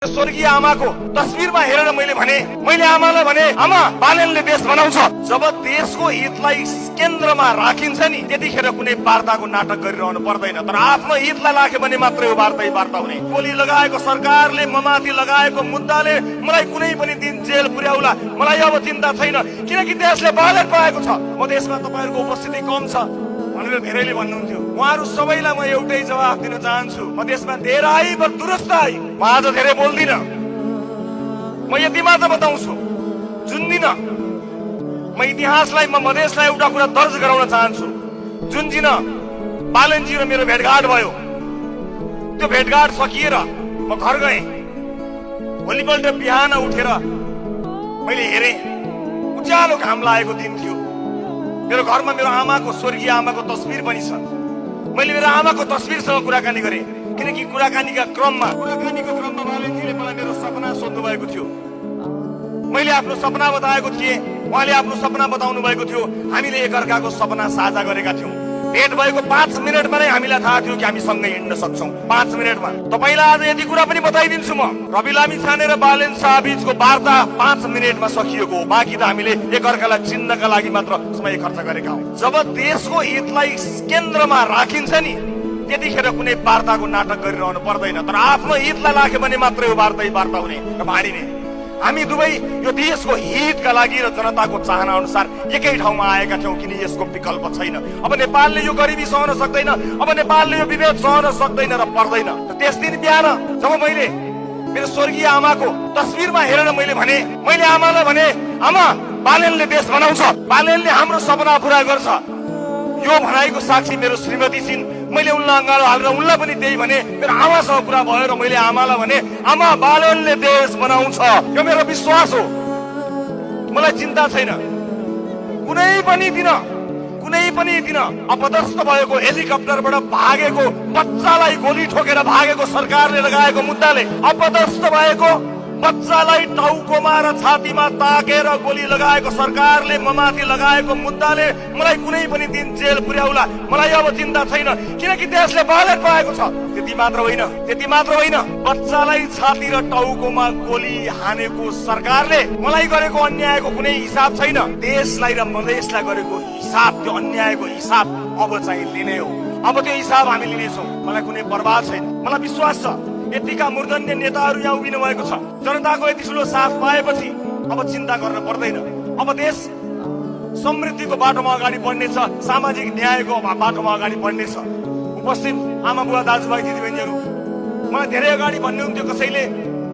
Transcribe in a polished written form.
स्वर्गीय आमाको तस्बिरमा हेरेर मैले आमालाई भने आमा बालेनले देश बनाउँछ। जब देशको हितलाई केन्द्रमा राखिन्छ नि त्यतिखेर कुनै वार्ताको नाटक गरिरहनु पर्दैन। तर आफ्नो हितलाई राख्यो भने मात्रै यो वार्ता हुने। गोली लगाएको सरकारले ममाथि लगाएको मुद्दाले मलाई कुनै पनि दिन जेल पुर्याउला, मलाई अब चिन्ता छैन, किनकि देशले बालेन पाएको छ। म देशमा तपाईहरुको उपस्थिति कम छ भनेर धेरैले भन्नुहुन्थ्यो। उहाँहरु सबैलाई म एउटै जवाफ दिन चाहन्छु। म देशमा धेरै आई वा दुरुस्त आई, म आज धेरै बोल्दिन। म यति मात्र बताउँछु, जुन दिन म इतिहासलाई म मधेसलाई एउटा कुरा दर्ज गराउन चाहन्छु। जुन दिन बालनजी र मेरो भेटघाट भयो, त्यो भेटघाट सकिएर म घर गएँ। भोलिपल्ट बिहान उठेर मैले हेरेँ, उज्यालो घाम लागेको दिन थियो। मेरो घरमा मेरो आमाको, स्वर्गीय आमाको तस्बिर पनि छ। मैले मेरो आमाको तस्बिरसँग कुराकानी गरेँ, किनकि कुराकानीको क्रममा बालनजीले मलाई मेरो सपना सोध्नु भएको थियो। मैले आफ्नो सपना बताएको थिएँ, उहाँले आफ्नो सपना बताउनु भएको थियो। हामीले एकअर्काको सपना साझा गरेका थियौँ। भेट भएको 5 मिनटमा नै हामीलाई थाहा थियो कि हामी सँगै हिँड्न सक्छौँ। 5 मिनटमा तपाईलाई आज यति कुरा पनि बताइदिन्छु। म रवि लामिछाने र बालेन शाह बीचको वार्ता 5 मिनटमा सकिएको हो। बाँकी त हामीले एकअर्कालाई चिन्नका लागि मात्र समय खर्च गरेका हौँ। जब देशको हितलाई केन्द्रमा राखिन्छ नि त्यतिखेर कुनै वार्ताको नाटक गरिरहनु पर्दैन। तर आफ्नो हितलाई राख्यो भने मात्रै यो वार्ता हुने र भाँडिने। हामी दुवै यो देशको हितका लागि र जनताको चाहना अनुसार एकै ठाउँमा आएका थियौँ, किन यसको विकल्प छैन। अब नेपालले यो गरिबी सहन सक्दैन, अब नेपालले यो विभेद सहन सक्दैन र पर्दैन। त्यस दिन बिहान जब मैले मेरो स्वर्गीय आमाको तस्बिरमा हेरेर मैले आमालाई भने आमा बालेनले देश बनाउँछ, बालेनले हाम्रो सपना पुरा गर्छ। यो भनाइको साक्षी मेरो श्रीमती छिन्। मैले उनलाई अँगालो हालेर उनलाई पनि त्यही भने। मेरो आमासँग कुरा भयो र मैले आमालाई भने आमा बालेनले देश बनाउँछ, यो मेरो विश्वास हो। मलाई चिन्ता छैन। कुनै पनि दिन अपदस्थ भएको, हेलिकप्टरबाट भागेको, बच्चालाई गोली ठोकेर भागेको, सरकारले लगाएको मुद्दाले अपदस्थ भएको बच्चालाई टाउकोमा र छातीमा ताकेर गोली लगाएको सरकारले ममाथि लगाएको मुद्दाले मलाई कुनै पनि दिन जेल पुर्याउला, मलाई अब चिन्ता छैन, किनकि देशले बालेन पाएको छ। त्यति मात्र होइन, बच्चालाई छाती र टाउकोमा गोली हानेको सरकारले मलाई गरेको अन्यायको कुनै हिसाब छैन। देशलाई र मधेसलाई गरेको हिसाब, त्यो अन्यायको हिसाब अब चाहिँ लिने हो। अब त्यो हिसाब हामी लिनेछौँ। मलाई कुनै पर्वाह छैन। मलाई विश्वास छ यतिका मूर्धन्य नेताहरू यहाँ उभिनु भएको छ। जनताको यति ठुलो साथ पाएपछि अब चिन्ता गर्न पर्दैन। अब देश समृद्धिको बाटोमा अगाडि बढ्नेछ, सामाजिक न्यायको बाटोमा अगाडि बढ्नेछ। उपस्थित आमा बुवा दाजुभाइ दिदीबहिनीहरू, मलाई धेरै अगाडि भन्नुहुन्थ्यो कसैले